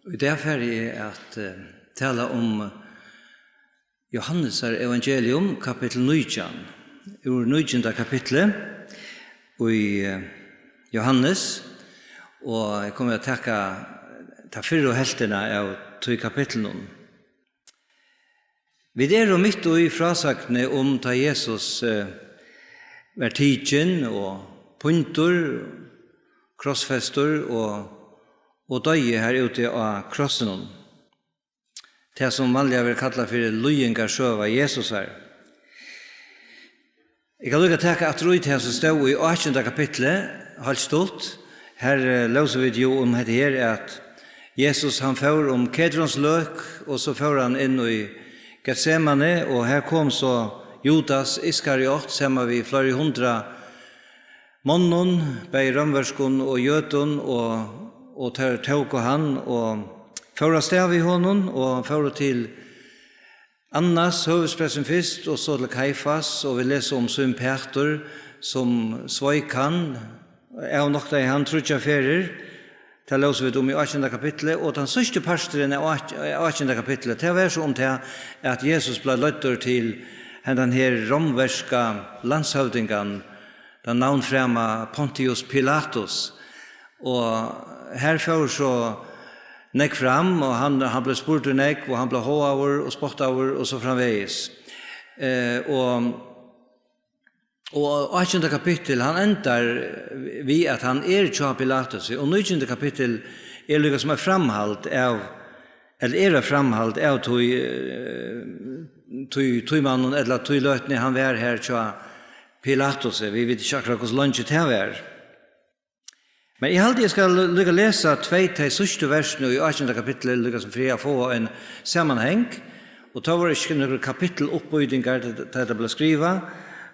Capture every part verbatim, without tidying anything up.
Í dag fari eg at, eh, tala um Jóhannesar evangelium, kapittul nítjan, úr nítjanda kapitli í, eh, Jóhannes, og eg komi at taka ta fyrru helvtina av tí kapitlinum. Vit eru mitt í frásøgnini um, tá Jesus, eh, var tikin og píndur, krossfestur og, og doyði har úti á krossinum. Tað, sum vanliga verður kallað fyri líðingarsøga Jesusar. Eg kann líka taka aftur í tað, sum stóð í átjanda kapitli, heilt stutt. Her, eh, lósu vit jú um hetta her, at Jesus, hann fór um Kedrons løk, og so fór hann inn í Getsemane, og her kom so Judas Iskariot, saman við fleiri hundrað monnum, bæði rómverskum og jødum, og, og teir tóku hann og fóru avstað við honum og fóru til Annas, høvuðsprestin, fyrst, og so til Kaifas, og vit lesa um Símun Pætur, sum sveik hann, avnoktaði hann tríggjar ferðir. Tað lósu vit um í átjanda kapitli, og tann síðsti parturin av át-, átjanda kapitli, tað var so um tað, at Jesus bleiv leiddur til hendan her rómverska landshøvdingan, tann navnframa Pontius Pilatus. Og her fór so nógv fram, og hann, hann bleiv spurdur nógv, og hann bleiv háðaður og spottaður og so framvegis. Eh, og, og átjanda kapittul, hann endar við, at hann er hjá Pilatus, og nítjanda kapittul er líka sum eitt framhald av, ella er eitt framhald av tí, eh, tí, tí mannin, ella tí løtuni hann var her hjá Pilatus. Vit vita ikki akkurát, hvussu leingi tað var. Men eg haldi, eg skal líka lesa tvey tey síðstu versini í átjanda kapitli, líka sum fyri at fáa ein samanhang. Og tá vóru ikki nøkur kapitteluppbýtingar, tá, tá tað bleiv skrivað,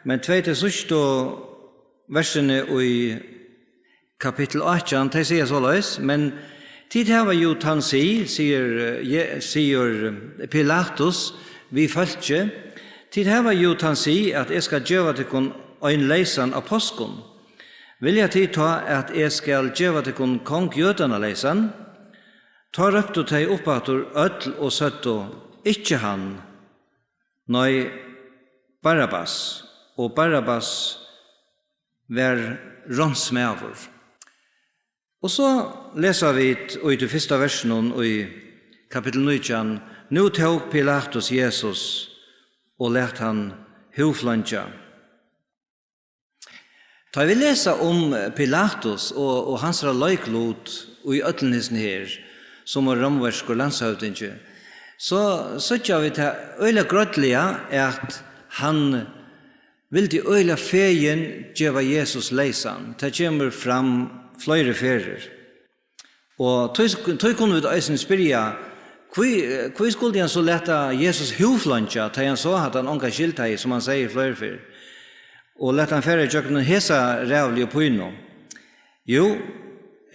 men tvey tey síðstu versini í kapittul átjan, tey siga soleiðis: "Men tit hava jú tann sið," sigur, eh, Je-, sigur, eh, Pilatus við fólkið, "tit hava jú tann sið, at eg skal geva tykkum ein leysan á páskum. Vilja tit tá, at eg skal geva tykkum kong Jødanna leysan?" Tá róptu tey upp aftur øll og søgdu: "Ikki hann, nei, Barabbas." Og Barabbas var ránsmaður. Og so lesa vit í tí fyrsta versinum í kapittul nítjan: "Nú tók Pilatus Jesus og læt hann húðfleingja." Tá vit lesa um Pilatus og, og hansara leiklut í øllum hesum her, sum var rómverskur landshøvdingi, so síggja vit tað øgiliga grádliga, at hann vildi øgiliga fegin geva Jesus leysan. Tað kemur fram fleiri ferðir. Og tí, tí kunnu vit eisini spyrja, hví, hví skuldi hann so lata Jesus húðfleingja, tá hann sá, at hann onga skyld hevði, sum hann segði fleiri ferð, og lata hann fara ígjøgnum hesa ræðuligu pínu? Jú,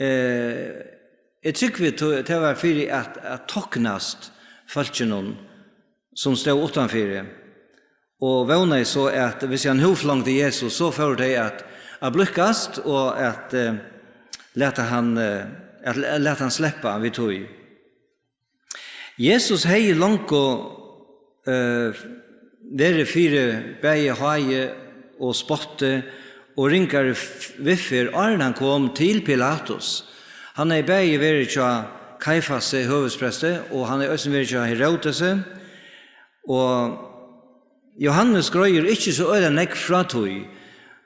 eh, eg trúgvi, tó-, tað var fyri at, at toknast fólkinum, sum stóð uttanfyri, og vónaði so, at hvis hann húðflongdi Jesus, so fóru tey at, at blíðkast og at, eh, lata hann, eh, at l-, lata hann sleppa við tí. Jesus hevði longu, eh, verið fyri bæði háði og spotti og ringari f-, viðferð, áðrenn hann kom til Pilatus. Hann hevði bæði verið hjá Kaifasi høvuðspresti, og hann hevði eisini verið hjá Herodesi, og Jóhannes greiðir ikki so øgiliga nógv frá tí,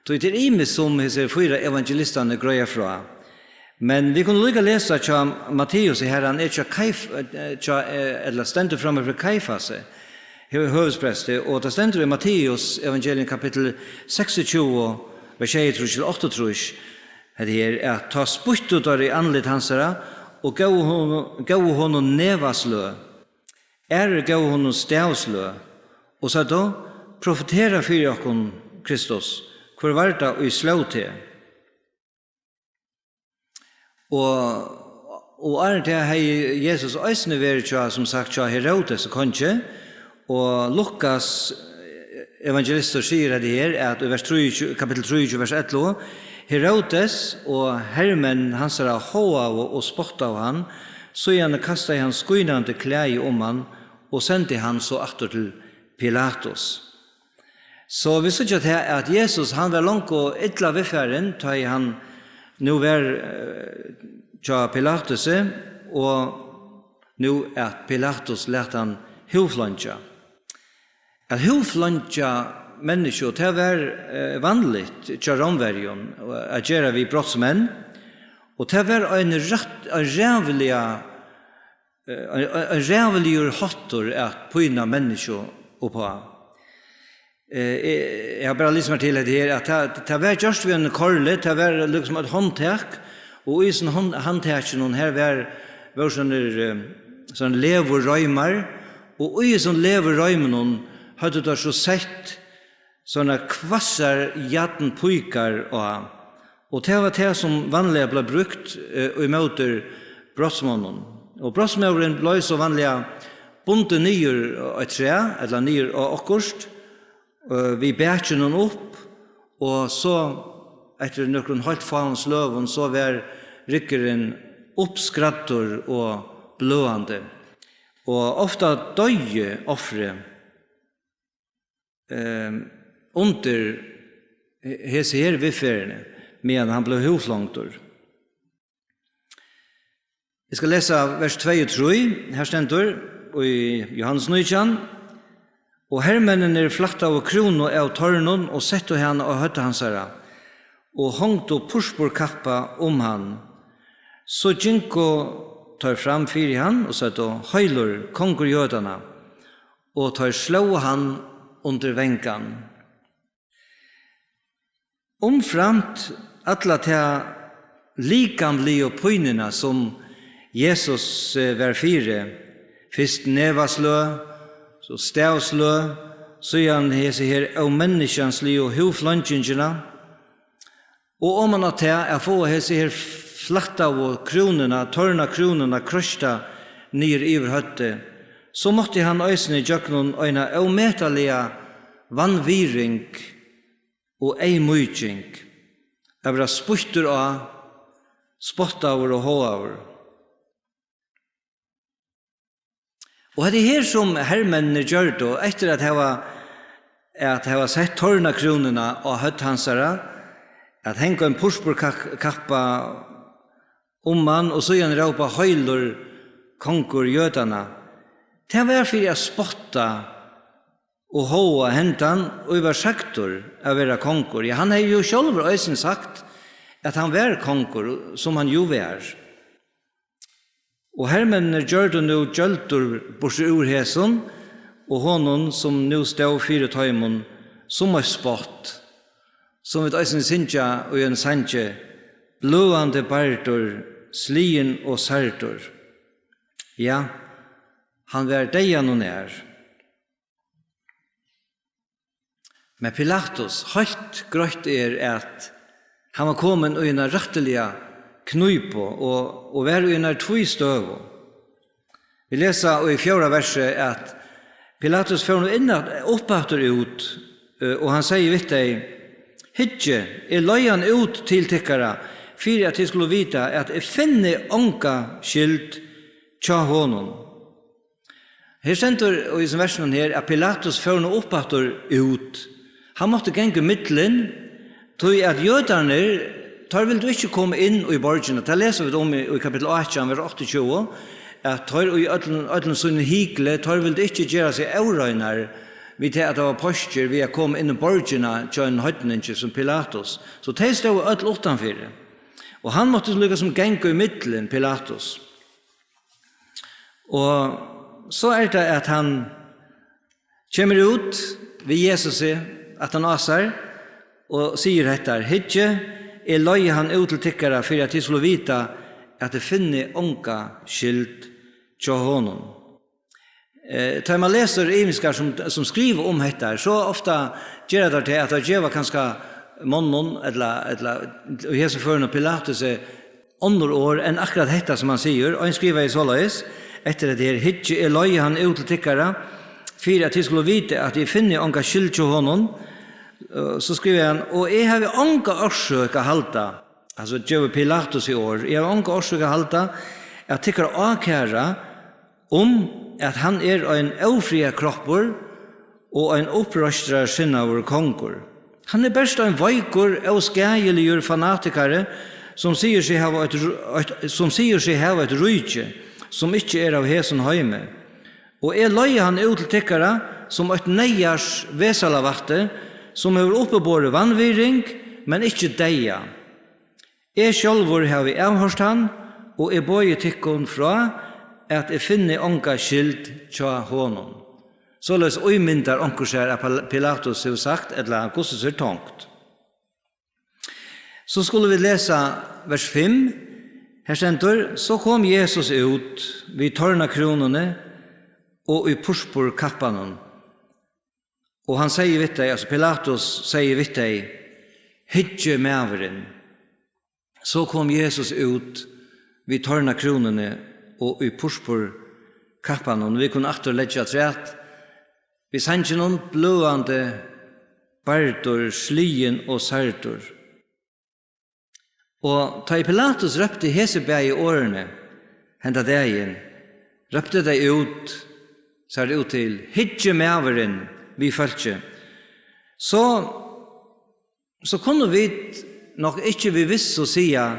tí tað er ymiskt, sum hesir fýra evangelistarnir greiða frá. Men vit kunnu líka lesa hjá Matteus, her hann er hjá Kaif-, eh, hjá, eh, ella stendur framman fyri Kaifasi, hø-, høvuðspresti, og tað stendur í Matteus evangelium, kapittul seksogtjúgu, vers sjeyogtrýss til áttaogtrýss, hetta her, at: "Tá spýttu teir í andlit hansara og góvu honum, góvu honum nevasløg. Aðrir góvu honum stavsløg og søgdu: 'Profetera fyri okkum, Kristus, hvør var tað, ið sló teg?'" Og, og áðrenn tað hevði Jesus eisini verið hjá, sum sagt, hjá Herodes kongi, og Lukas, eh, evangelistur sigur hetta her, at í vers trýogtjúgu, kapittul trýogtjúgu, vers ellivu: "Herodes og hermenn hansara háðaðu og spottaðu hann, Síðani kastaði hann skínandi klæði um hann og sendi hann so aftur til Pilatus. So vit síggja tað, at Jesus, hann var longu illa viðfarin, tá ið hann nú var, eh, hjá Pilatusi, og nú at Pilatus læt hann húðfleingja. At húðfleingja menniskju, tað var, eh, vanligt hjá Rómverjum at gera við brotsmenn, og tað var ein rætt, ein ræðuliga, eh, ein, ein, ein ræðuligur háttur at pína menniskju uppá. Eh, eg, eg havi bara lisið mær til hetta her, at tað, tað var gjørt við ein korli, tað var líkasum eitt handtak, og í hesum hond-, handtakinum her var, vóru sovorðnir, eh, sovorðnir leðurreimar, og í hesum leðurreimunum høvdu teir so sett sovorðnar hvassar jarnpíkar á, og tað var tað, sum vanliga bleiv brúkt, eh, ímóti brotsmonnum. Og brotsmaðurin bleiv so vanliga bundin niður á eitt træ, ella niður á okkurt, eh, við bakinum upp, og so eftir nøkrum heilt fáum sløgum, so var ryggurin uppskræddur og bløðandi. Og ofta doyði ofrið, ehm, undir he-, hesi her viðferðini, meðan hann bleiv húðflongdur. Eg skal lesa vers tvey og trý. Her stendur í Jóhannes nítjan: "Og hermenninir flættaðu krúnu av tornum og settu hana á høvdið hansara, og hongdu purpurkappa um hann. So gingu teir fram fyri hann og søgdu: 'Heilur, kongur Jødanna.' Og teir slógu hann undir vangan." Umframt alla ta likamligu pínuna, sum Jesus, eh, var fyri, fyrst nevasløg, so stavsløg, síðan hesi her ómenniskjansligu húðfleingingina, og oman á tað at fáa hesi her flættaðu krúnuna, tornakrúnuna, kroysta niður yvir høvdið, so mátti hann eisini gjøgnum eina ómetaliga vanvirðing og eyðmýking, at vera spýttur á, spottaður og háðaður. Og hetta er her, sum hermenninir gjørdu, eftir at hava, at hava sett tornakrúnuna á høvd hansara, at hanga ein purpurkappa um hann og síðan rópa: "Heilur, kongur Jødanna." Tað var fyri at spotta og háða hendan, ið var sagdur at vera kongur. Ja, hann hevði jú sjálvur eisini sagt, at hann var kongur, sum hann jú var. Og hermenninir gjørdu nú gjøldur burtur úr hesum, og honum, sum nú stóð fyri teimum, sum eitt spott, sum vit eisini syngja í einum sangi: "Bløðandi bardur, sligin og særdur." Ja, hann var deyðanum nær. Men Pilatus, heilt greitt er, at hann var komin í eina rættiliga knípu og, og var í einari tvístøðu. Vit lesa í fjórða versi, at Pilatus fór nú inn at, upp aftur út, eh, og hann segði við tey: "Hyggið, eg leiði hann út til tykkara, fyri at tit skulu vita, at eg finni onga skyld hjá honum." Her stendur í hesum versinum her, at Pilatus fór nú upp aftur út. Hann mátti ganga í millum, tí at jødarnir, teir vildu ikki koma inn í borgina. Tað lesa vit um í, í kapittul átjan, vers áttaogtjúgu, at teir í øllum, øllum sínum hykli, teir vildu ikki gera seg óreinar við tað, at tað var páskir, við at koma inn í borgina hjá einum heidningi sum Pilatus. So tey stóðu øll uttanfyri. Og hann mátti líka sum ganga í millum, Pilatus. Og so er tað, at hann kemur út við Jesusi aftan á sær og sigur hetta: "Hyggið, eg leiði hann út til tykkara, fyri at tit skulu vita, at eg finni onga skyld hjá honum." Eh, tá man lesur ymiskar sum, sum skriva um hetta, so ofta gera teir tað, at teir geva kanska monnum, ella, ella í hesum førum Pilatusi, onnur orð enn akkurát hetta, sum hann sigur. Ein skrivaði soleiðis, eftir hetta her: "Hyggið, eg leiði hann út til tykkara, fyri at tit skulu vita, at eg finni onga skyld hjá honum." Eh, so skrivaði hann: "Og eg havi onga orsøk at halda," altso gevur Pilatus í orð, "eg havi onga orsøk at halda, at tykkara ákæra um, at hann er ein ófriðarkroppur og ein uppreistrarsinnaður kongur. Hann er bert ein veikur, óskaðiligur fanatikari, sum sigur seg hava eitt, eitt, sum sigur seg hava eitt ríki, sum ikki er av hesum heimi. Og eg leiði hann út til tykkara sum eitt neyðars vesalavætti, sum hevur uppiborið vanvirðing, men ikki deyða. Eg sjálvur havi avhoyrt hann, og eg boði tykkum frá, at eg finni onga skyld hjá honum. Soleiðis ímyndar onkur sær, at Pil-, Pilatus hevur sagt, ella hvussu sær tonkt. So skulu vit lesa vers fimm. Her stendur: "So kom Jesus út við tornakrúnuni og í purpurkappanum. Og hann segði við tey," altso Pilatus segði við tey: "Hyggið maðurin." So kom Jesus út við tornakrúnuni og í purpurkappanum. Vit kunnu aftur leggja afturat við sanginum: "Bløðandi, bardur, sligin og særdur." Og tá ið Pilatus rópti hesi bæði orðini henda dagin, rópti tey út, sær út til: "Hyggið maðurin," við fólkið. So, so kunnu vit nokk ikki við vissu siga,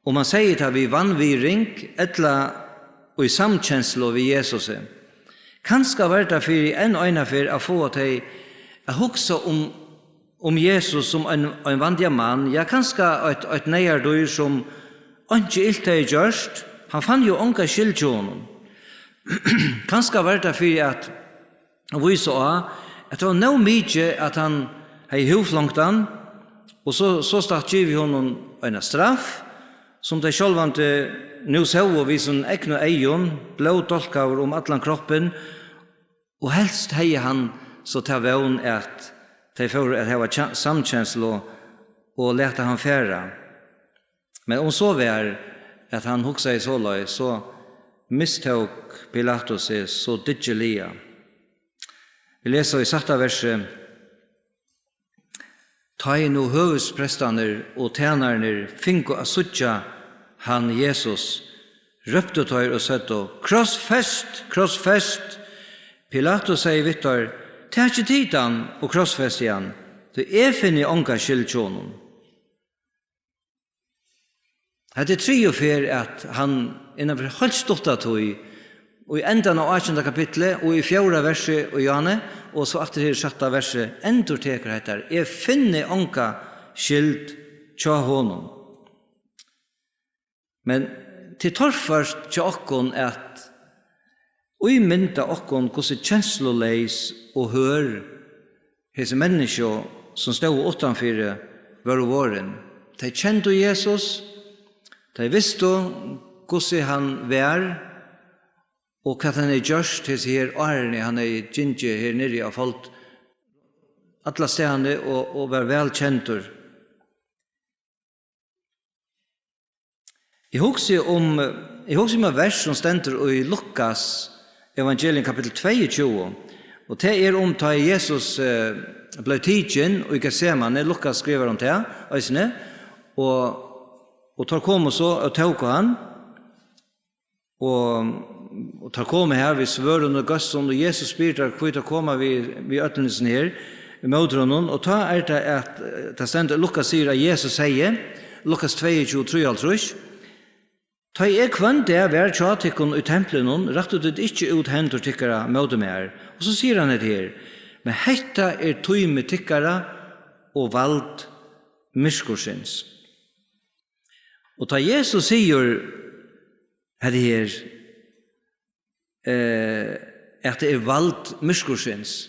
um hann segði tað við vanvirðing ella í samkenslu við Jesusi. Kanska var tað fyri enn eina ferð at fáa tey at hugsa um, um Jesus sum ein, ein vanligan mann, ja, kanska eitt, eitt neyðardýr sum einki ilt hevði gjørt. Hann fann jú onga skyld hjá honum. Kanska var tað fyri at vísa á, at tað var nóg mikið, at hann hevði húðflongt hann, og so, sostatt givið honum eina straff, sum tey sjálvandi nú sóu við sínum egnu eygum, blóðdálkaður um allan kroppin, og helst hevði hann so ta vón, at tey fóru at hava kja-, samkenslu og lata hann fara. Men um so var, at hann hugsaði soleiðis, so mistók Pilatus seg so dyggiliga. Vit lesa í sætta versi: "Tá ið nú høvuðsprestarnir og tænararnir fingu at síggja hann, Jesus, róptu teir og søgdu: 'Krossfest, krossfest!' Pilatus segði við teir: 'Takið tit hann og krossfestið hann, tí eg finni onga skyld hjá honum.'" Hetta er triðju ferð, at hann innan fyri heilt stutta tíð, í endan av átjanda kapitli og í fjórða versi í Jóhannes, og so aftur her í sætta versi, endurtekur hetta: "Eg finni onga skyld hjá honum." Men tað er torført hjá okkum at ímynda okkum, hvussu kensluleys og hørð hesi menniskju, sum stóðu uttanfyri, vóru vorðin. Tey kendu Jesus, tey vistu, hvussu hann var, og hvat hann hevði gjørt hesi her árini, hann hevði gingið her niðri á fold, alla staðni og, og var væl kendur. Eg hugsi um, eg hugsi um eitt vers, sum stendur í Lukas evangelium, kapittul tveyogtjúgu, og tað er um, tá Jesus, eh, bleiv tikin í Getsemane. Lukas skrivar um tað eisini, og, og teir komu so og tóku hann, og, og teir komu her við svørðum og gøssum, og Jesus spyr teir, hví teir koma við, við øllum hesum her ímóti honum, og tá er tað, at, eh, tað stendur, Lukas sigur, at Jesus segði, Lukas tveyogtjúgu, trýoghálvtrýss: "Tá eg hvønn dag var hjá tykkum í templinum, rættu tit ikki út hendur tykkara móti mær." Og so sigur hann hetta her: "Men hetta er tími tykkara og vald myrkursins." Og tá Jesus sigur hetta her, eh, at tað er vald myrkursins,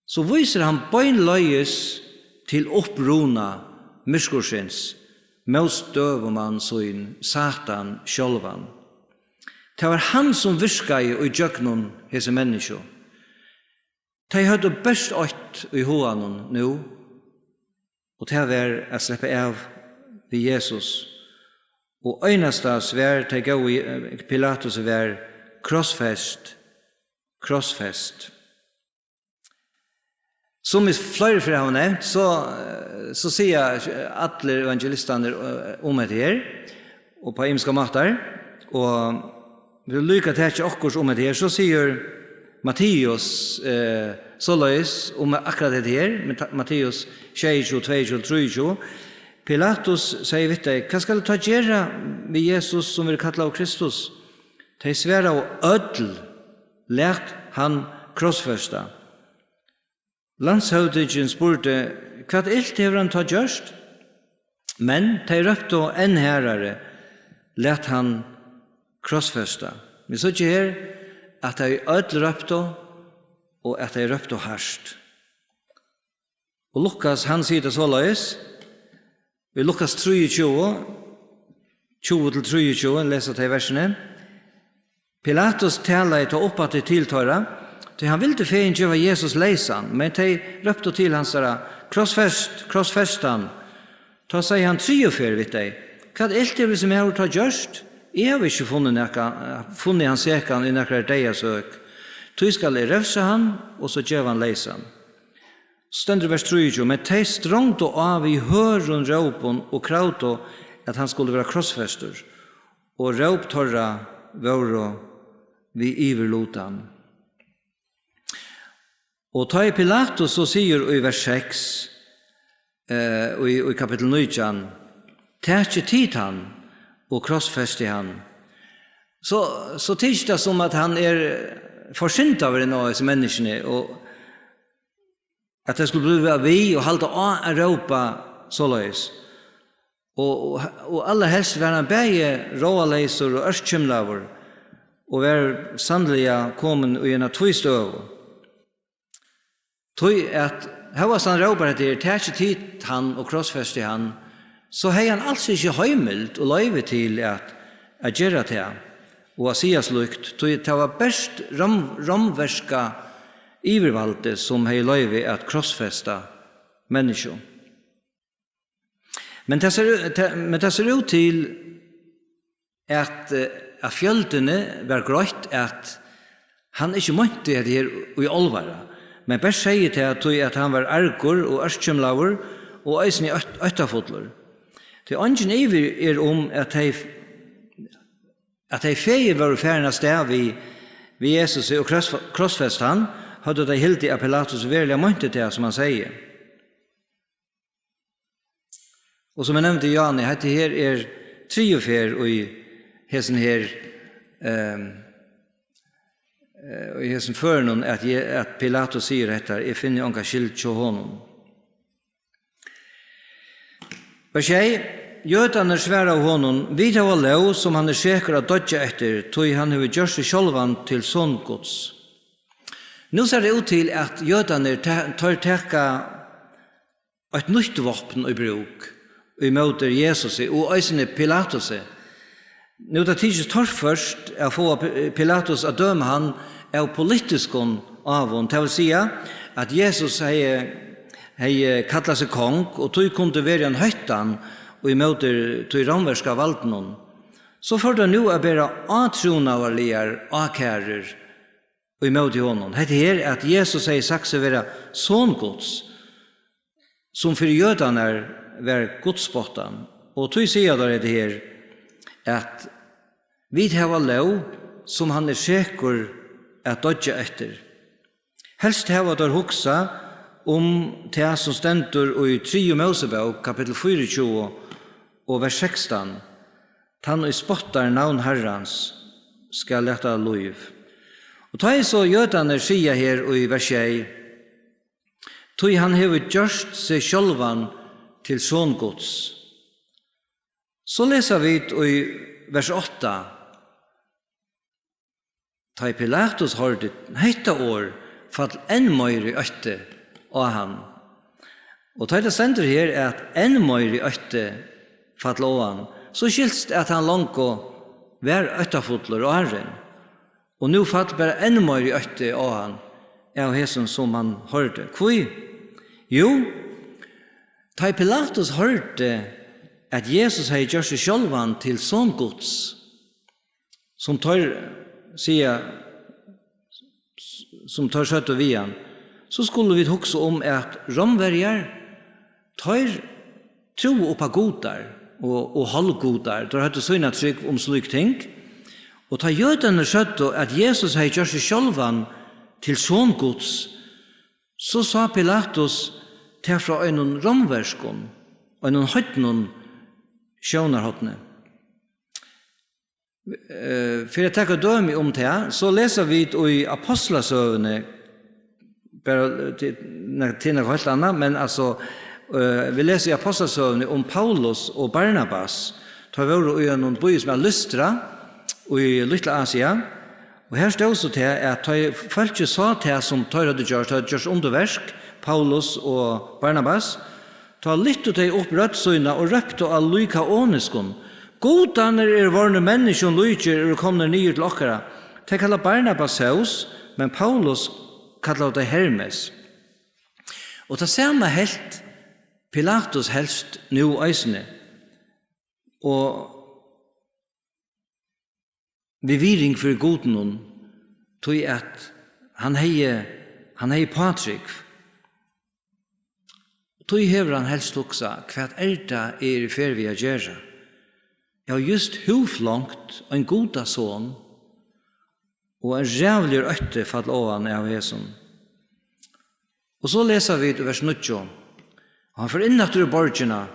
so vísir hann beinleiðis til uppruna myrkursins, mótstøðumann sín, Satan sjálvan. Tað var hann, sum virkaði í gjøgnum hesi menniskju. Tey høvdu bert eitt í huganum nú, og tað var at sleppa av við Jesus. Og einasta svar tey góvu, eh, Pilatus, var: "Krossfest, krossfest." Sum vit fleiri ferð hava nevnt, so, eh, so siga allir evangelistarnir, eh, um hetta her, og á ymsar mátar. Og vit líka taka okkurt um hetta her, so sigur Matteus, eh, soleiðis um akkurát hetta her, Matta-, Matteus sjeyogtjúgu, tveyogtjúgu, trýogtjúgu: Pilatus segði við tey: "Hvat skal eg tá gera við Jesus, sum verður kallaður Kristus?" Tey svaraðu øll: "Lat hann krossfesta." Landshøvdingin spurdi: "Hvat ilt hevur hann tá gjørt?" Men tey róptu enn harðari: "Lat hann krossfesta." Vit síggja her, at tey øll róptu, og at tey róptu hart. Og Lukas, hann sigur tað soleiðis, í Lukas trýogtjúgu, tjúgu til trýogtjúgu, lesa tey versini: "Pilatus talaði tá uppaftur til teirra, tí hann vildi fegin geva Jesus leysan, men tey róptu til hansara: 'Krossfest, krossfest hann!' Tá segði hann triðju ferð við tey: 'Hvat ilt hevur hesin maður tá gjørt? Eg havi ikki funnið nakað, funnið hann sekan í nakrari deyðasøk. Tí skal eg revsa hann og so geva hann leysan.'" Stendur í vers trýogtjúgu: "Men tey strongdu á við hørðum rópum og kravdu, at hann skuldi vera krossfestur, og róp teirra vóru við yvirlutan." Og tá ið Pilatus so sigur í vers seks, eh, í, í kapittul nítjan: "Takið tit hann og krossfestið hann", so, so tykist tað sum at hann er forsyndaður inn á hesi menniskjuni, og at tey skulu blíva við og halda á at rópa soleiðis. Og, og, og allarhelst var hann bæði ráðaleysur og ørkymlaður, og var sanniliga komin í eina tvístøðu. Tí at hóast hann rópar hetta her: "Takið tit hann og krossfestið hann", so hevði hann als ikki heimild og loyvi til at, at gera tað og at siga slíkt, tí tað var bert rom-, romverska yvirvaldið, sum hevði loyvi at krossfesta menniskju. Men tað sær, tað, men tað sær út til, at, eh, at fjøldini var greitt, at hann ikki meinti hetta her í álvara, men bert segði tað, tí at hann var argur og ørkymlaður og eisini ótt-, óttafullur. Tí eingin ivi er um, at tey, at tey fegin vóru farin av stað við, við Jesusi og kross-, krossfest hann, høvdu tey hildið, at Pilatus veruliga meinti tað, sum hann segði. Og sum eg nevndi, Jani, hetta her er triðju ferð í hesum her, ehm, eh, í hesum førinum, at Je-, at Pilatus sigur hetta: "Eg finni onga skyld hjá honum." Vers sjey: Jødarnir svaraðu honum: "Vit hava lóg, sum hann er sekur at doyggja eftir, tí hann hevur gjørt seg sjálvan til son Guds." Nú sær tað út til, at jødarnir ta-, teir taka eitt nýtt vápn í brúk ímóti Jesusi og eisini Pilatusi. Nú, tað tykist torført at fáa Pi-, Pilatus at døma hann av politiskum ávum, tað vil siga, at Jesus hevði, hevði kallað seg kong, og tí kundi verið ein hóttan ímóti tí rómverska valdinum. So fóru teir nú at bera átrúnaðarligar ákærur ímóti honum. Hetta her, at Jesus hevði sagt seg vera son Guds, sum fyri jødarnar var gudsspottan. Og tí siga teir hetta her, at vit hava lóg, sum hann er sekur at doyggja eftir. Helst hava teir hugsað um tað, sum stendur í triðju Mósebók, kapittul fýraogtjúgu og vers sekstan: "Tann, ið spottar navn Harrans, skal lata lív." Og tá ið so jødarnir siga her í vers sjey: "Tí hann hevur gjørt seg sjálvan til son Guds", so lesa vit í vers átta: "Tá ið Pilatus hoyrdi hetta orð, fall enn meiri ótti á hann." Og tá ið tað stendur her, at enn meiri ótti fall á hann, so skilst, at hann longu var óttafullur áðrenn. Og nú fall bara enn meiri ótti á hann av hesum, sum hann hoyrdi. Hví? Jú, tá ið Pilatus hoyrdi, at Jesus hevði gjørt seg sjálvan til son Guds, sum teir siga, sum teir søgdu við hann, so skulu vit hugsa um, at Rómverjar, teir trúðu upp á gudar og, og hálvgudar. Teir høvdu sína trúgv um slík ting. Og tá jødarnir søgdu, at Jesus hevði gjørt seg sjálvan til son Guds, so sá Pilatus tað frá einum rómverskum, einum heidnum sjónarhorni. Eh, fyri at taka dømi um tað, so lesa vit í Apostlasøguni, bara til, til nakað heilt annað, men altso, eh, vit lesa í Apostlasøguni um Paulus og Barnabas. Teir vóru í einum býi sum er Lystra, í Lítla Asia, og her stóð so tað, at tá fólkið sá tað, sum teir høvdu gjørt, teir høvdu gjørt undurverk, Paulus og Barnabas, tá lyftu tey upp rødd sína og róptu á lýkaoniskum: "Gudarnir eru vorðnir menniskjum líkir, eru komnir niður til okkara." Tey kalla Barnabas Zeus, men Paulus kallaðu tey Hermes. Og tað sama helt Pilatus helst nú eisini. Og við virðing fyri gudunum, tí at hann hevði, hann hevði pátrúgv. Tí hevur hann helst hugsað: "Hvat er tað, eg eri í ferð við at gera? Eg havi júst húðflongt ein gudason, og ein ræðuligur ótti fall á hann av hesum." Og so lesa vit í vers níggju: "Og hann fer inn aftur í borgina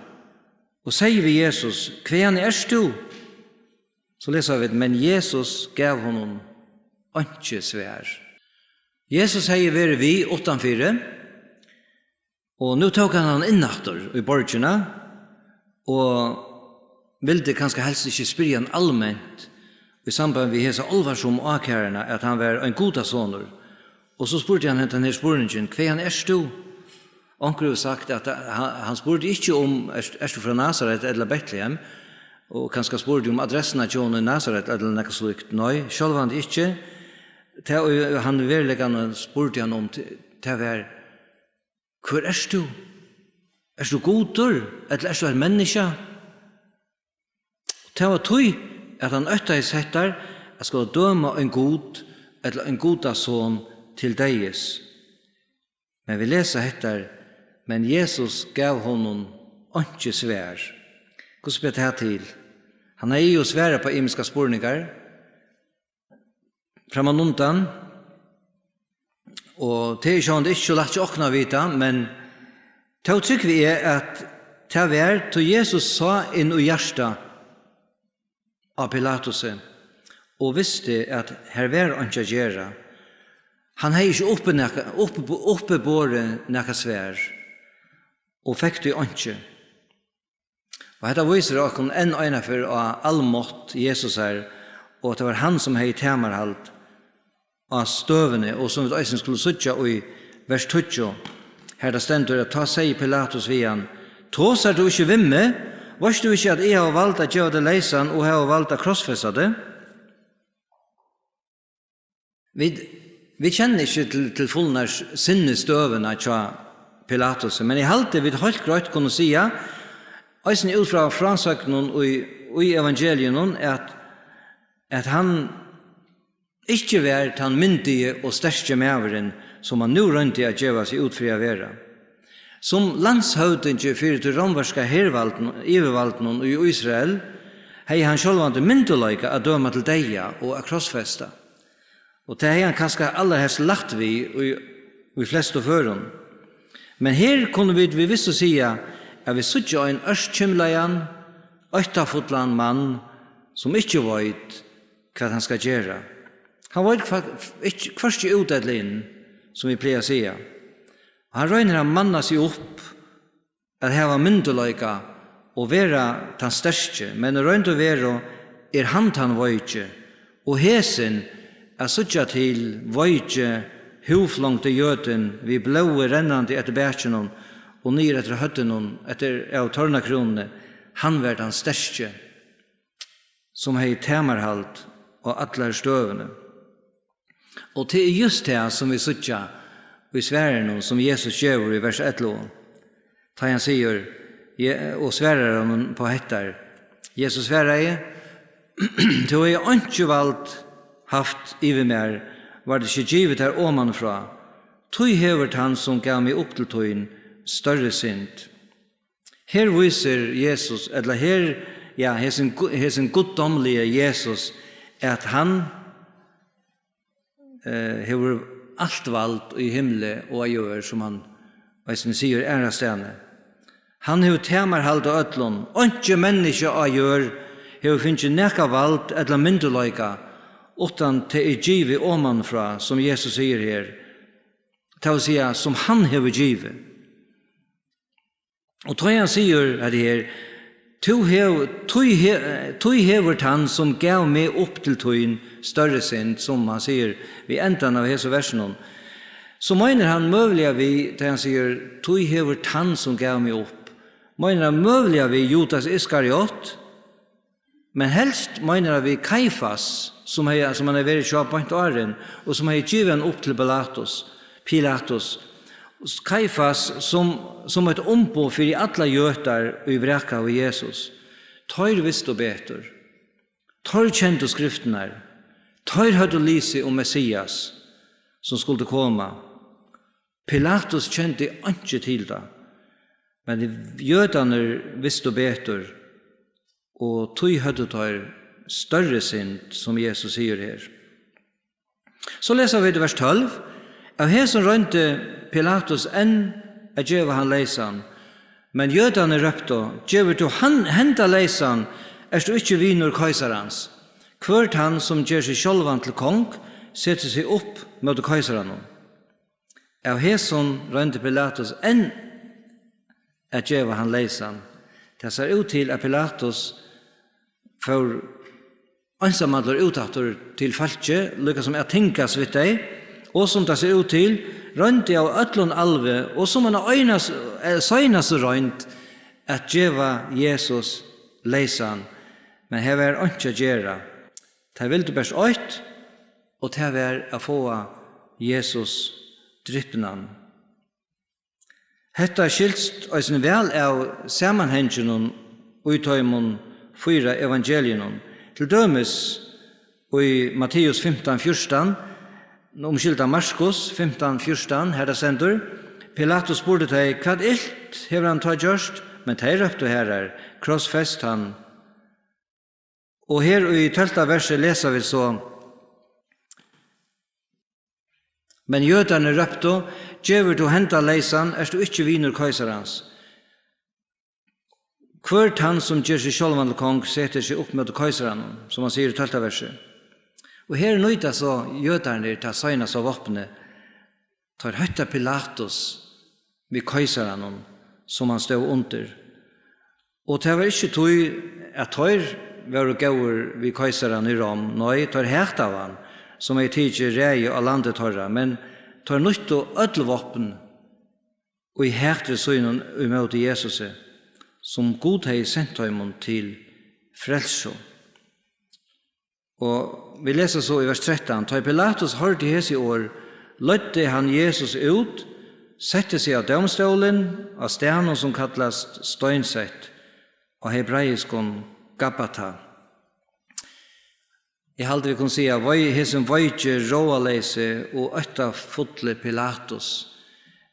og segði við Jesus: 'Hvaðani ert tú?'" So lesa vit: "Men Jesus gav honum einki svar." Jesus hevði verið við uttanfyri, og nú tók hann hann inn aftur í borgina og vildi kanska helst ikki spyrja hann alment í samband við hesa álvarsomu ákæruna, at hann var ein gudasonur. Og so spurdi hann hendan her spurningin: "Hvaðani ert tú?" Onkur hevur sagt at hann, hann spurdi ikki um: "Ert, ert tú frá Nasaret ella Betlehem?" Og kanska spurdi um adressuna hjá honum í Nasaret ella nakað slíkt. Nei, sjálvandi ikki. Tað, ið hann í veruleikanum spurdi hann um, t-, tað var: "Hvør ert tú? Ert tú Gudur, ella ert tú eitt menniskja?" Tað var tí, at hann óttaðist hettar, at skula døma ein gud ella ein gudason til deyðis. Men vit lesa hettar: "Men Jesus gav honum einki svar." Hvussu ber tað til? Hann hevði jú svarað upp á ymiskar spurningar frammanundan, og tað er sjálvandi ikki so lætt hjá okkum at vita, men tó trúgvi eg, at tað var, tí Jesus sá inn í hjartað á Pilatusi og visti, at har var einki at gera. Hann hevði ikki uppi nakað, uppi, uppiborið nakað svar, og fekk tí einki. Og hetta vísir okkum enn einaferð á almátt Jesusar, og at tað var hann, sum hevði tamarhald á støðuni, og sum vit eisini skulu síggja í vers tíggju, har tað stendur, at tá segði Pilatus við hann: "Tosar tú ikki við meg? Veitst tú ikki, at eg havi vald at geva teg leysan og havi vald at krossfesta teg?" Vit, vit kenna ikki til, til fulnar sinnistøðuna hjá Pilatus, men eg haldi, vit heilt greitt kunnu siga, eisini út frá frásøgnum í, í evangeliunum, at, at hann ikki var tann myndigi og sterki maðurin, sum hann nú royndi at geva seg út fyri at vera. Sum landshøvdingi fyri tí rómverska hervaldinum, yvirvaldinum í Ísrael, hevði hann sjálvandi myndugleika at døma til deyða og at krossfesta. Og tað hevði hann kanska allarhelst lætt við í, í flestu førum. Men her kunnu vit við vissu siga, at vit síggja ein ørkymlaðan, óttafullan mann, sum ikki veit, hvat hann skal gera. Hann veit hva-, ikki, hvørki út ella inn, sum vit plaga at siga. Og hann roynir at manna seg upp, at hava myndugleika og vera tann sterki, men í roynd og veru er hann tann veiki, og hesin at síggja til veiki, húðflongdi jødin við blóði rennandi eftir bakinum og niður eftir høvdinum, eftir av tornakrúnuni, hann var tann sterki, sum hevði tamarhald á allari støðuni. Og tað er júst tað, sum vit síggja í svarinum, sum Jesus gevur í vers ellivu, tá hann sigur, Je-, og svarar honum på hettar. Jesus svaraði: "Tú hevði einki vald havt yvir mær, var tað ikki givið tær omanfrá. Tí hevur tann, sum gav meg upp til tín, størri synd." Her vísir Jesus, ella her, ja, hesin gu-, hesin guddómligi Jesus, at hann, eh, hevur alt vald í himli og á jørð, sum hann eisini sigur aðrastaðni. Hann hevur tamarhald á øllum. Einki menniskja á jørð hevur fingið nakað vald ella myndugleika, uttan tað er givið omanfrá, sum Jesus sigur her. Tað vil siga, sum hann hevur givið. Og tá hann sigur hetta her, "Tú hev-, tí he-, tí hevur tann, sum gav meg upp til tín, størri synd", sum hann sigur við endan av hesum versinum, so meinar hann møguliga við, tá hann sigur, "Tí hevur tann, sum gav meg upp", meinar hann møguliga við Judas Iskariot, men helst meinar hann við Kaifas, sum hevði, sum hann hevði verið hjá beint áðrenn, og sum hevði givið hann upp til Pilatus, Pilatus. Kaifas sum, sum eitt umboð fyri allar jødar, ið vrakaðu Jesus. Teir vistu betur. Teir kendu skriftirnar. Teir høvdu lisið um Messias, sum skuldi koma. Pilatus kendi einki til tað, men jødarnir vistu betur, og tí høvdu teir størri synd, sum Jesus sigur her. So lesa vit í vers tólv: "Av hesum royndi Pilatus enn at geva hann leysan, men jødarnir róptu: 'Gevur tú hann, henda leysan, ert tú ikki vinur keisarans. Hvør tann, sum ger seg sjálvan til kong, setir seg upp móti keisaranum.'" Av hesum royndi Pilatus enn at geva hann leysan. Tað sær út til, at Pilatus fór einsamallur út aftur til fólkið, líka sum at tingast við tey, og sum tað sær út til, royndi av øllum alvi, og sum eina einas-, eh, seinastu roynd, at geva Jesus leysan. Men her var einki at gera. Tey vildu bert eitt, og tað var at fáa Jesus dripnan. Hetta skilst eisini væl av samanhanginum í teimum fýra evangeliunum. Til dømis í Matteus fimtan fjúrtan, umskylda, Markus fimtan fjúrtan, har tað stendur: "Pilatus spurdi tey: 'Hvat ilt hevur hann tá gjørt?' Men tey róptu harðari: 'Krossfest hann!'" Og her í tólvta versi lesa vit so: "Men jødarnir róptu: 'Gevur tú henda leysan, ert tú ikki vinur keisarans. Hvør tann, sum ger seg sjálvan til kong, setir seg upp móti keisaranum'", sum hann sigur í tólvta versi. Og her nýta so jødarnir tað seinasta vápnið. Teir hótta Pilatus við keisaranum, sum hann stóð undir. Og tað var ikki tí, at teir vóru góðir við keisaran í Rom, nei, teir hataðu hann, sum hevði tikið ræði á landi teirra, men teir nýttu øll vápn í hatri sínum ímóti Jesusi, sum Gud hevði sent teimum til frelsu. Og vit lesa so í vers trettan: "Tá ið Pilatus hoyrdi hesi orð, leiddi hann Jesus út, setti seg á dómstólin, á staðnum, sum kallast Steinsett, á hebraiskum Gabbata." Eg haldi, vit kunnu siga, vei-, hesin veiki, ráðaleysi og óttafulli Pilatus,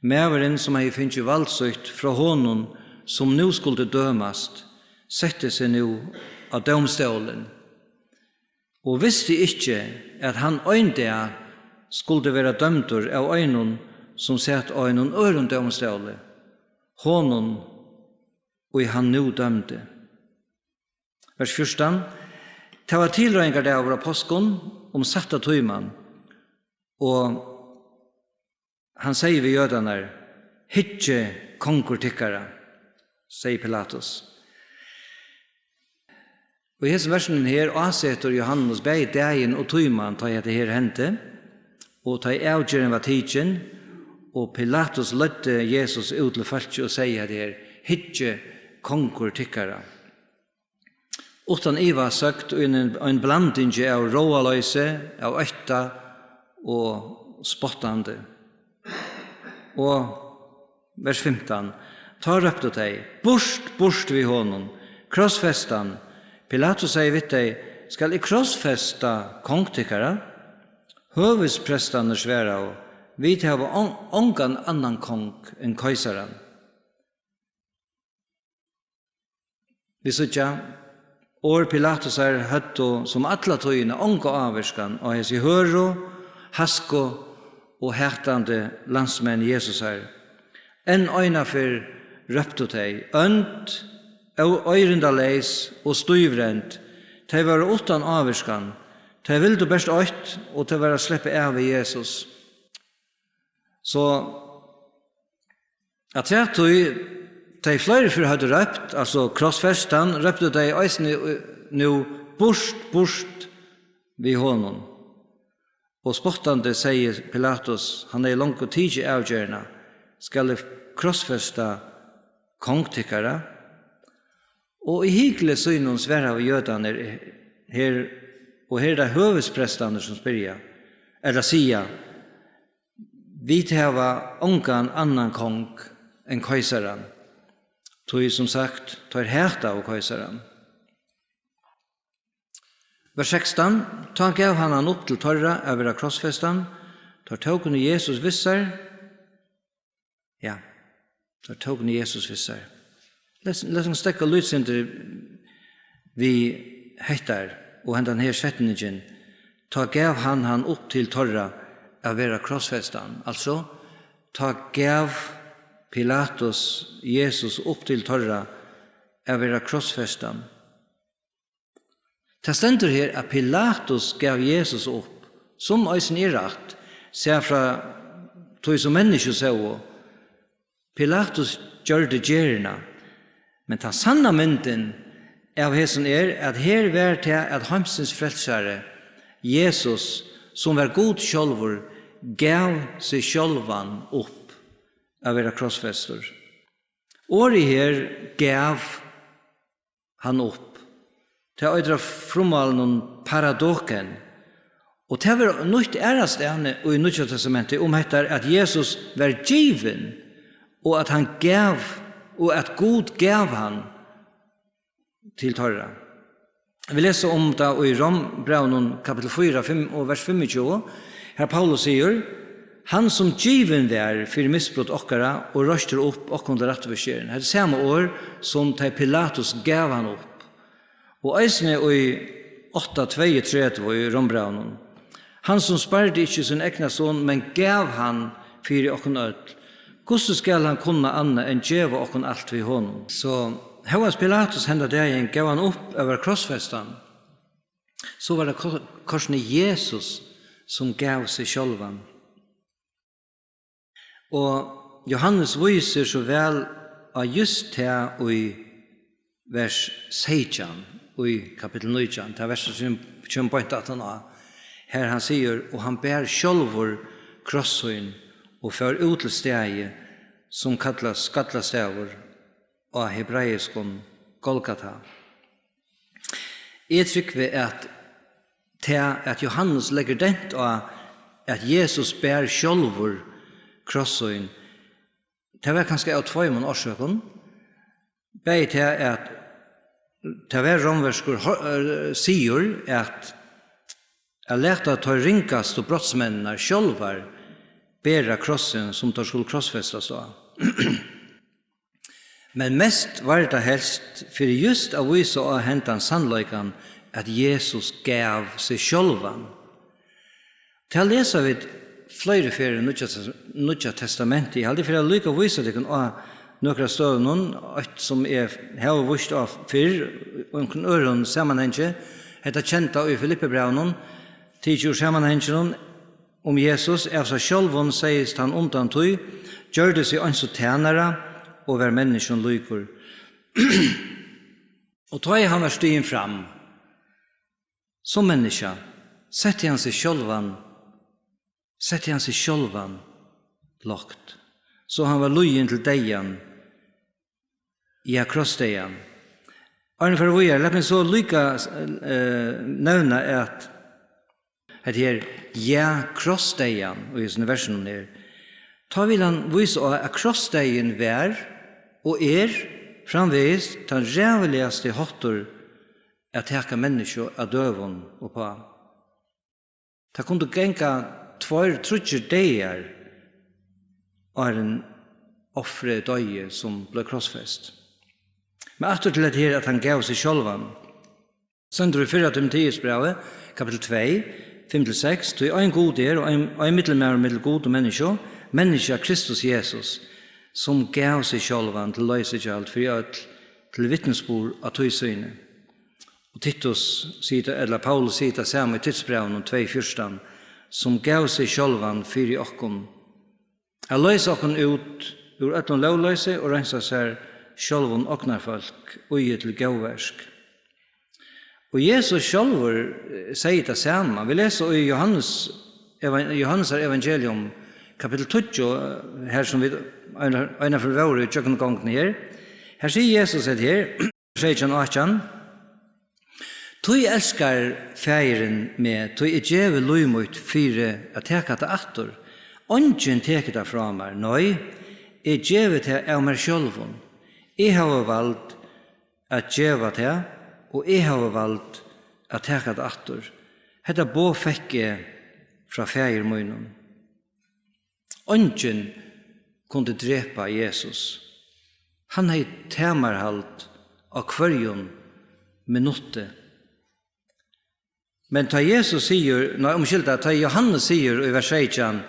maðurin, sum hevði fingið vald sítt frá honum, sum nú skuldi dømast, setti seg nú á dómstólin og visti ikki, at hann ein dag skuldi vera dømdur av einum, sum sat á einum øðrum dómstóli, honum, ið hann nú dømdi. Vers fjúrtan: "Tað var tilreiðingardagur á páskum, um sætta tíman, og hann segði við jødarnar: 'Hyggið, kongur tykkara,'" segði Pilatus. Og í hesum versinum her ásetir Jóhannes bæði dagin og tíman, tá ið hetta her hendi, og tá ið avgerðin var tikin, og Pilatus leiddi Jesus út til fólkið og segði hetta her: "Hyggið, kongur tykkara." Uttan iva søkt í ein, ein blandingi av ráðaloysi, av ótta og spottandi. Og vers fimtan: "Tá róptu tey: 'Burt, burt við honum! Krossfest hann!' Pilatus segði við tey: 'Skal eg krossfesta kong tykkara?' Høvuðsprestarnir svaraðu: 'Vit hava on-, ongan annan kong enn keisaran.'" Vit síggja, Orð Pilatusar høvdu sum alla tíðina onga ávirkan á hesi hørðu, hasku og hatandi landsmenn Jesusar. Enn einaferð róptu tey: Ónd, ó-, oyndaleys og stívroynd, tey vóru uttan ávirkan, tey vildu bert eitt, og tað var at sleppa av við Jesus. So, afturat tí tey fleiri ferð høvdu rópt, altso krossfest hann, róptu tey eisini nú: Burt, burt við honum. Og spottandi segði Pilatus, hann hevði longu tikið avgerðina: Skal eg krossfesta kong tykkara? Og í hykli sínum svaraðu jødarnir her, og her er tað høvuðsprestarnir, sum spyrja, ella siga: Vit hava ongan annan kong enn keisaran, tí, sum sagt, teir hataðu keisaran. Vers sekstan: Tá gav hann hann upp til teirra at vera krossfestan. Teir tóku nú Jesus við sær. Ja, teir tóku nú Jesus við sær. Lat, lat okkum steðga lítsindir við hettar og hendan her setningin: Tá gav hann hann upp til teirra at vera krossfestan. Altso, tá gav Pilatus Jesus upp til teirra at vera krossfestan. Tað stendur her, at Pilatus gav Jesus upp, sum eisini er rætt, sæð frá tí, sum menniskju sóu. Pilatus gjørdi gerðina, men tann sanna myndin av hesum er, at her var tað, at heimsins frelsari, Jesus, sum var Gud sjálvur, gav seg sjálvan upp at vera krossfestur. Orðið her, gav hann upp. Tað eitur á frummálinum paradoken. Og tað verður nýtt aðrastaðni í Nýggja Testamenti um hetta, at Jesus var givin, og at hann gav, og at Gud gav hann til teirra. Vit lesa um tað í Rómbrævinum kapitul fýra, fimm og vers fimmogtjúgu. Har Paulus sigur: Hann, sum givin var fyri misbrot okkara og reistur upp okkum til rættvísgerðina. Hetta er sama orð, sum tá Pilatus gav hann upp. Og eisini í átta tveyogtretivu í Rómbrævinum: Hann, sum spardi ikki sín egna son, men gav hann fyri okkum øll, hvussu skal hann kunna annað enn geva okkum alt við honum? So, hóast Pilatus henda dagin gav hann upp at vera krossfestan, so var tað ko-, kortini Jesus, sum gav seg sjálvan. Og Jóhannes vísir so væl á júst tað í vers seytjan í kapitul nítjan, tað vers sum kemur beint aftan á, har hann sigur: Og hann bar sjálvur kross sín og fór út til staðið, sum kallast Skallastaður á hebraiskum, Golgata. Eg trúgvi, at tað, at Jóhannes leggur dent á, at Jesus bar sjálvur kross sín, tað var kanska av tveimum orsøkum. Bæði tað, at tað var rómverskur ho-, eh, siður at, at lata teir ringastu brotsmenninar sjálvar bera krossin, sum teir skulu krossfestast á. Men mest var tað helst fyri júst at vísa á hendan sannleikan, at Jesus gav seg sjálvan. Tað lesa vit fleiri ferðir í Nýggja, Nýggja Testamenti. Eg haldi, eg fari líka at vísa tykkum á nøkur av støðunum, eitt sum eg havi víst á fyrr, í onkrum øðrum samanhangi, hetta kenda í Filippibrævinum, tikið úr samanhanginum, um Jesus av sær sjálvum segðist hann undan tí, gjørdi seg eins og tænara og var menniskjum líkur. Og tá ið hann var stigin fram sum menniskja, setti hann seg sjálvan, setti hann seg sjálvan lágt, so hann var lýðin til deyðan, ja, krossdeyðan. Áðrenn eg fari víðari, lat meg so líka, eh, nevna, at hetta her, ja, krossdeyðan, í hesum versunum her, tá vil hann vísa á, at krossdeyðin var og er framvegis tann ræðuligasti háttur at taka menniskju av døgum uppá. Tað kundu ganga tveir, tríggir dagar, áðrenn ofrið doyði, sum bleiv krossfest. Men aftur til hetta her, at hann gav seg sjálvan. Stendur í fyrra Timoteusbrævi, kapittul tvey, fimm til seks: "Tí ein Gud er, og ein, ein millummaður millum Gud og menniskju, menniskja Kristus Jesus, sum gav seg sjálvan til loysigjald fyri øll, til vitnisburð á tíð síni." Og Titus sigur tað, ella Paulus sigur tað sama í Titusbrævinum tvey fjúrtan: "Sum gav seg sjálvan fyri okkum, at loysa okkum út úr øllum lógloysi og reinsa sær sjálvum ognarfólk, íðið til góðverk." Og Jesus sjálvur, eh, segði tað sama. Vit lesa í Jóhannes, eva-, Jóhannesar evangelium, kapittul tíggju, eh, har sum vit eina, eina ferð vóru í gjøgnumgongdini her. Her sigur Jesus hetta her, seytjan, átjan: "Tí elskar Faðirin meg, tí eg gevi lív mítt fyri at taka tað aftur. Eingin tekur tað frá mær, nei, eg gevi tað av mær sjálvum. Eg havi vald at geva tað, og eg havi vald at taka tað aftur. Hetta boð fekk eg frá Faðir mínum." Eingin kundi drepa Jesus. Hann hevði tamarhald á hvørjum minutti. Men tá Jesus sigur, nei, umskylda, tá Jóhannes sigur í vers seytjan,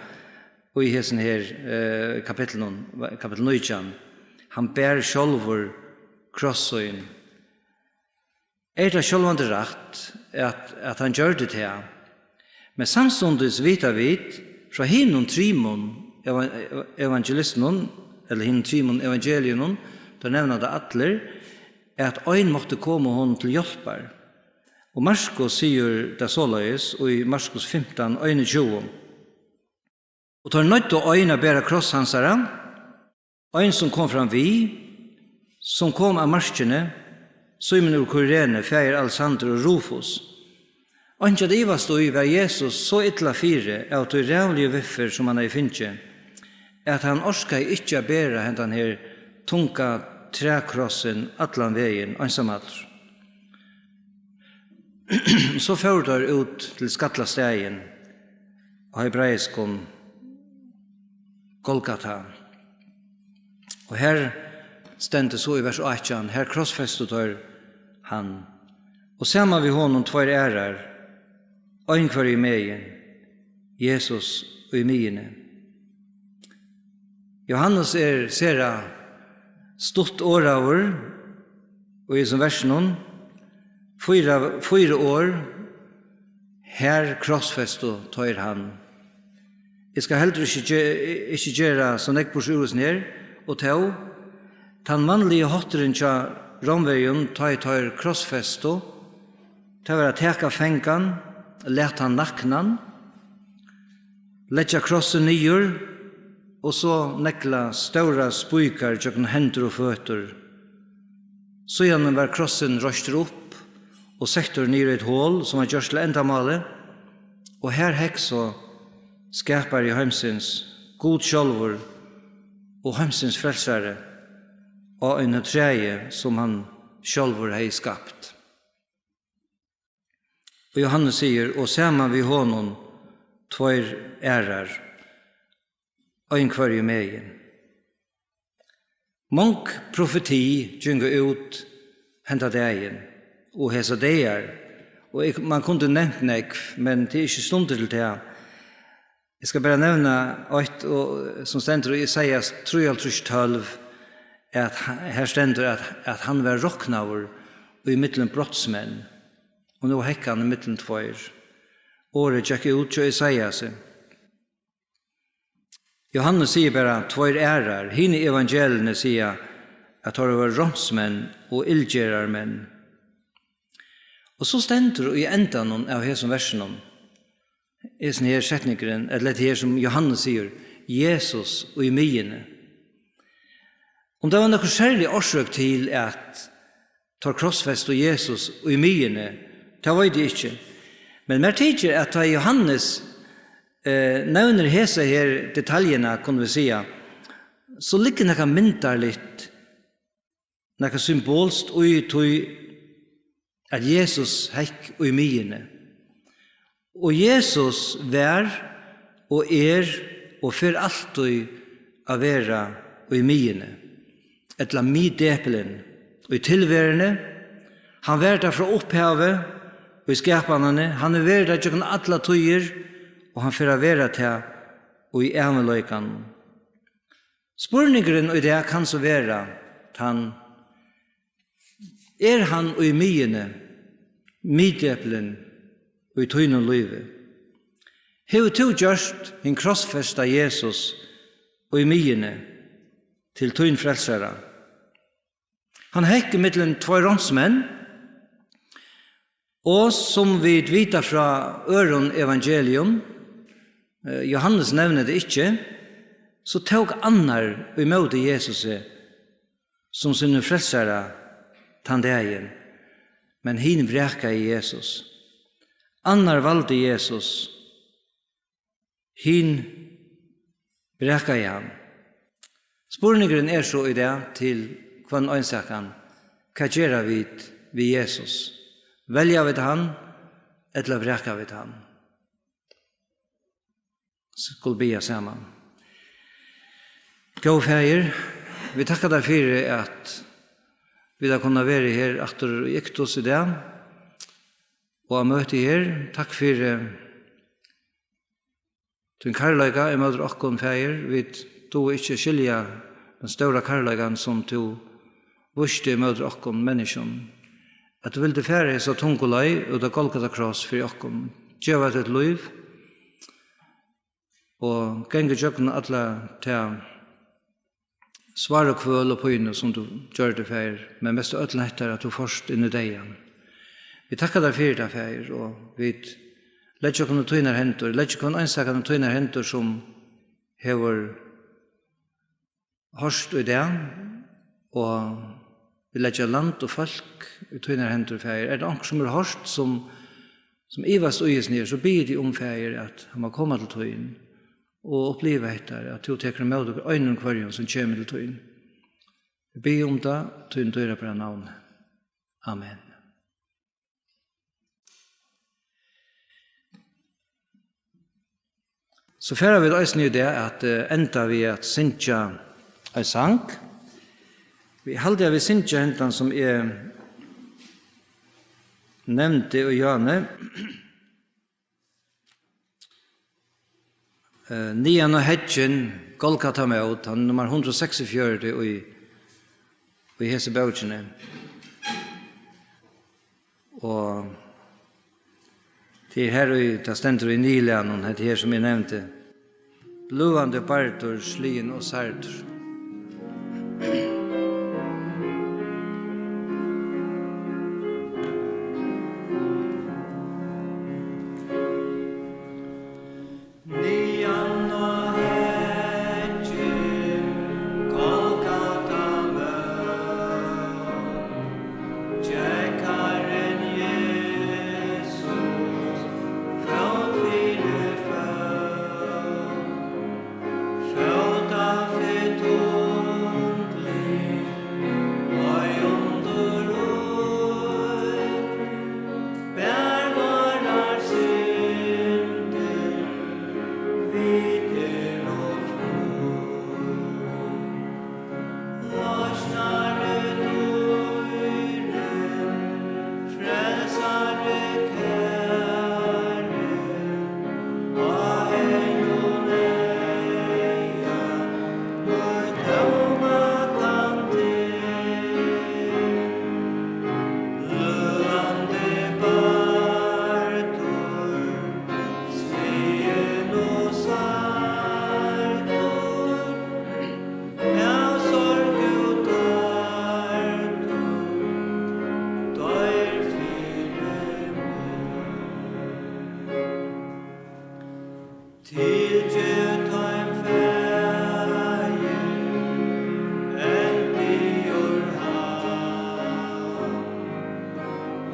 og í hesum her, eh, kapitlinum, kapitul nítjan, hann ber sjálvur kross sín, er tað sjálvandi rætt, at, at hann gjørdi tað. Men samstundis vita vit frá hinum trimum eva-, evangelistunum, ella hinum trimum evangeliunum, teir nevna tað allir, at ein mátti koma honum til hjálpar. Og Markus sigur tað soleiðis í Markus fimtan, einogtjúgu: "Og teir noyddu ein at bera kross hansara, ein sum kom fram við, sum kom av markini, Símun úr Kyrene, faðir Alexander og Rufus." Einki at ivast í, var Jesus so illa fyri av tí ræðuligu viðferð, sum hann hevði fingið, at hann orkaði ikki at bera hendan her tunga trækrossin allan vegin einsamallur. So fóru teir út til skallastaðin, á hebraiskum Golgata. Og her stendur so í vers átjan: "Her krossfestu teir hann, og saman við honum tveir aðrar, ein hvørjumegin, Jesus í miðjuni." Jóhannes er sera stutt orðaður í hesum versinum. Fýra, fýra orð: "Her krossfestu teir hann." Eg skal heldur ikki ge-, ikki gera so nógv burtur úr hesum her, og tó, tann mannligi hátturin hjá Rómverjum, tá ið teir krossfestu, tað var at taka fangan, lata hann naknan, leggja krossin niður og so negla stórar spíkar gjøgnum hendur og føtur. Síðani var krossin reistur upp og settur niður í eitt hol, sum var gjørt til endamálið, og har hekk so skapari heimsins, Gud sjálvur og heimsins frelsari, á einum træi, sum hann sjálvur hevði skapt. Og Jóhannes sigur: "Og saman við honum tveir aðrar, ein hvørjumegin." Mong profeti gingu út henda dagin og hesa dagar, og eg, man kundi nevnt nógv, men tað er ikki stundir til tað. Eg skal bara nevna eitt, og, sum stendur í Esaias trýoghálvtrýss tólv, at ha-, her stendur, at, at hann var roknaður í millum brotsmenn, og nú hekk hann í millum tveir. Orðið gekk út hjá Esaiasi. Jóhannes sigur bara tveir aðrar. Hini evangeliini siga, at teir vóru ránsmenn og illgerðarmenn. Og so stendur í endanum av hesum versinum, hesin her setningurin, ella hetta her, sum Jóhannes sigur: "Jesus í miðjuni." Um tað var nøkur serlig orsøk til, at teir krossfestu Jesus í miðjuni, tað veit eg ikki. Men mær tykir, at tá Jóhannes, eh, nevnir hesa her detaljuna, kunnu vit siga, so liggur nakað myndarligt, nakað symbolskt í tí, at Jesus hekk í miðjuni. Og Jesus var og er og fer altíð at vera í miðjuni, ella miðdepilin, í tilveruni, Hann var tað frá upphavi í skapanini, hann hevur verið tað gjøgnum allar tíðir, og hann fer at vera tað í ævinleikanum. Spurningurin í dag kann so vera tann: Er hann í miðjuni, miðdepilin í tínum lívi? Hevur tú gjørt hin krossfesta Jesus í miðjuni til tín frelsara? Hann hekk ímillum tveir ránsmenn, og sum vit vita frá øðrum evangelium, eh, Jóhannes nevnir tað ikki, so tók annar ímóti Jesusi sum sínum frelsara tann dagin, men hin vrakaði Jesus. Annar valdi Jesus, hin vrakaði hann. Spurningurin er so í dag til hvønn einstakan: Hvat gera vit við Jesus? Velja vit hann, ella vraka vit hann? Skulu biðja saman. Góði Faðir, vit takka tær fyri, at vit hava kunnað vera her aftur í Iktus í dag og á møti her. Takk fyri tín kærleika ímóti okkum, Faðir. Vit duga ikki at skilja tann stóra kærleikan, sum tú vísti ímóti okkum menniskjum, at tú vildi fara hesa tungu leið út á Golgata kross fyri okkum, geva títt lív og ganga ígjøgnum alla ta sváru kvøl og pínu, sum tú gjørdi, Faðir, men mest av øllum hetta, at tú fórst inn í deyðan. Vit takka tær fyri tað, Faðir, og vit leggja okkum í tínar hendur, leggja hvønn einstakan í tínar hendur, sum hevur hoyrt í dag, og vit leggja land og fólk í tínar hendur, Faðir. Er tað onkur, sum hevur hoyrt, sum, sum ivast í hesum her, so biði eg teg um, Faðir, at hann má koma til tín og uppliva hetta, at tú tekur ímóti einum hvørjum, sum kemur til tín. Eg biði um tað í tínum dýrabara navni. Amen. So fara vit eisini í dag at, eh, enda við at syngja ein sang. Vit halda, at vit syngja hendan, sum eg nevndi í Johanne. Eh, Niðan á heygin, Golgata mót, hann er nummar hundrað og seksogfjøruti í, í hesi bókini. Og tað er her, í, tað stendur í niðurlagnum, hetta her, sum eg nevndi. Bløðandi, bardur, sligin og særdur. Niðan á heygin, Golgata mót, gekk Harrin Jesus fót fyri fót, fótafylgd undurlík, ei undur lík, bar vårar syndir, vit eru frí. Loysnari dýri, frelsari kæri, á einum eyga mítt tóma kann til. Bløðandi bardur, sligin og særdur, av sorg útdærdur, doyr fyri meg. Tilgev teim, Faðir, enn biður hann.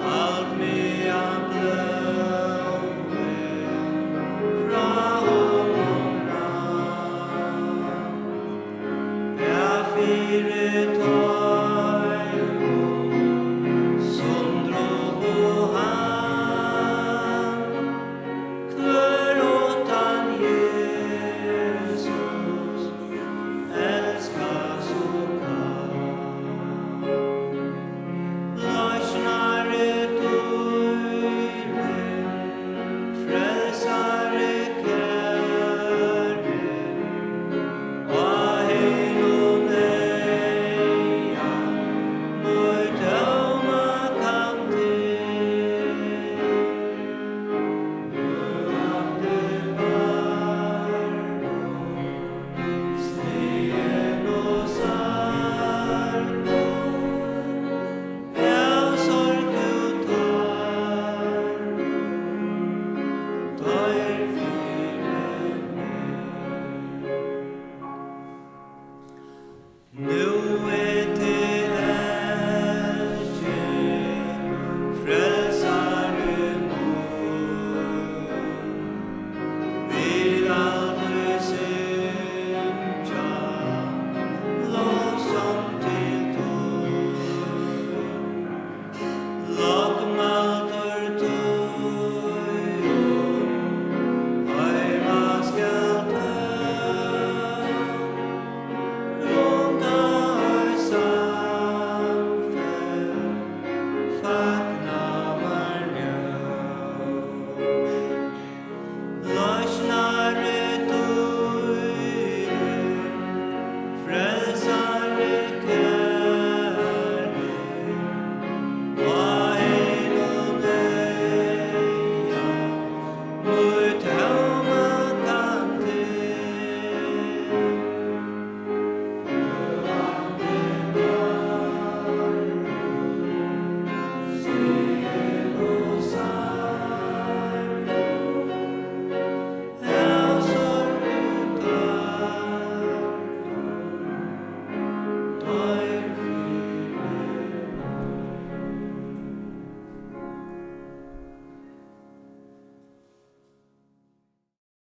Halt meg á blóði frá honum rann. Bað fyri teimum, sum drupu hann. Hvør uttan